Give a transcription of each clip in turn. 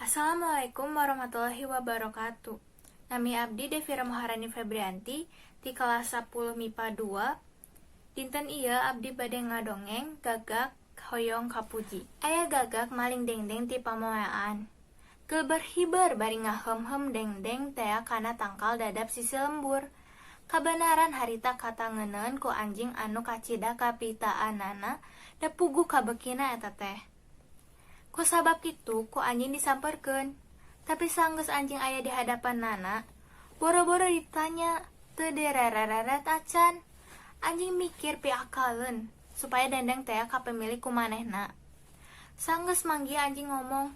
Assalamualaikum warahmatullahi wabarakatuh. Nami abdi Devira Maharani Febrianti ti kelas 10 MIPA 2. Dinten ieu abdi bade ngadongeng Gagak Hoyong Kapuji. Aya gagak maling dengdeng ti pamoean. Geuber hiber bari ngaheumheum dengdeng tea kana tangkal dadap sisi lembur. Kabenaran harita katangeneun ku anjing anu kacida kapitaanana, da puguh kabekina eta teh. Ku sabab kitu ku anjing disamperkeun. Tapi sanggeus anjing aya di hadapannana, boro-boro ditanya, teu direreret acan. Anjing mikir piakaleun supaya dengdeng tea kapemilik ku manehna. Sanggeus manggih anjing ngomong,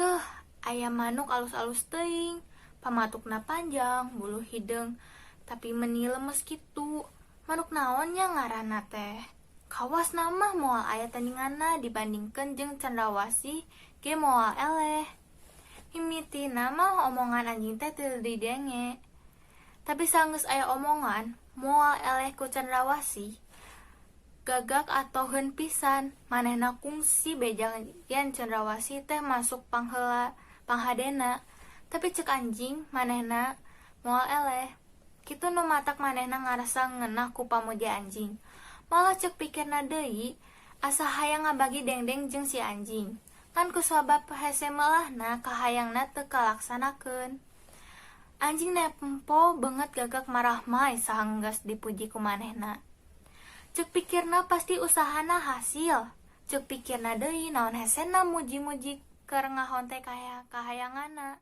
"Leuh, aya manuk alus-alus teuing, pamatukna panjang, bulu hideung, tapi meni lemes kitu. Manuk naon nya ngaranna teh? Kawasna mah moal aya tandinganna, dibandingkeun jeung cendrawasih ge moal eleh." Mimitina mah omongan anjing teh teu didenge. Tapi sanggeus aya omongan moal eleh ku cendrawasih, gagak atoheun pisan. Manehna kungsi beja yen cendrawasih teh masuk pangheula panghadena. Tapi cek anjing manehna moal eleh. Kitu nu matak manehna ngarasa ngeunah ku pamuji anjing. Malah cek pikirna deui, asa hayang ngabagi dengdeng jeung si anjing. Ngan kusabab hese meulahna, kahayangna teu kalaksanakeun. Anjing nempo beungeut gagak marahmai sanggeus dipuji ku manehna. Cek pikirna pasti usahana hasil. Cek pikirna deui, naon hesena muji-muji keur ngahonte kahayanganna.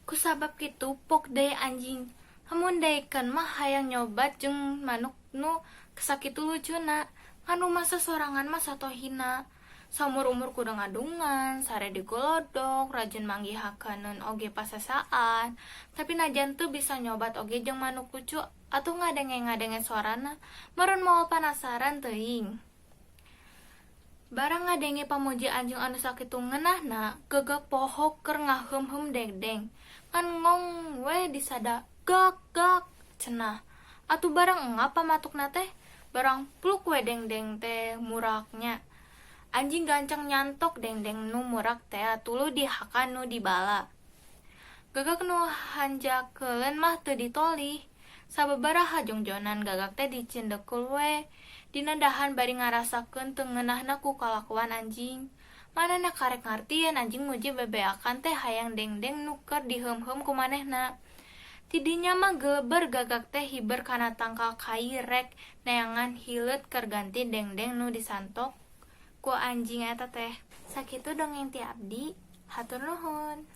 Kusabab kitu pok deui anjing. Lamun daekeun mah hayang nyobat jeung manuk nu sakitu lucuna. Ngan rumasa sorangan mah satohina. Saumur-umur kudu ngadungan, sare di golodok, rajin manggihakaneun oge pasasaan. Tapi najan teu bisa nyobat oge jeung manuk lucu atuh ngadenge-ngadenge sorana, meureun moal panasaran teuing. Barang ngadenge pamuji anjing anu sakitu ngeunahna, gagak poho keur ngaheumheum dengdeng. Ngan ngong we disada, "Gak gak," cenah. Atuh barang engap pamatukna teh, barang pluk we dengdeng teh muraknya. Anjing gancang nyantok dengdeng nu murak tea, tuluy dihakan nu dibala. Gagak nu hanjakeuleun mah teu ditolih. Sababaraha jongjonan gagak teh dicindekul we dina dahan bari ngarasakeun teu ngeunahna ku kalakuan anjing. Manehna karek ngarti yen anjing muji bebeakan teh hayang dengdeng nu keur diheumheum ku manehna. Ti dinya mah geleber gagak teh hiber kana tangkal kai rek neangan hileud keur ganti dengdeng nu disantok ku anjing eta teh. Sakitu dongeng ti abdi, hatur nuhun.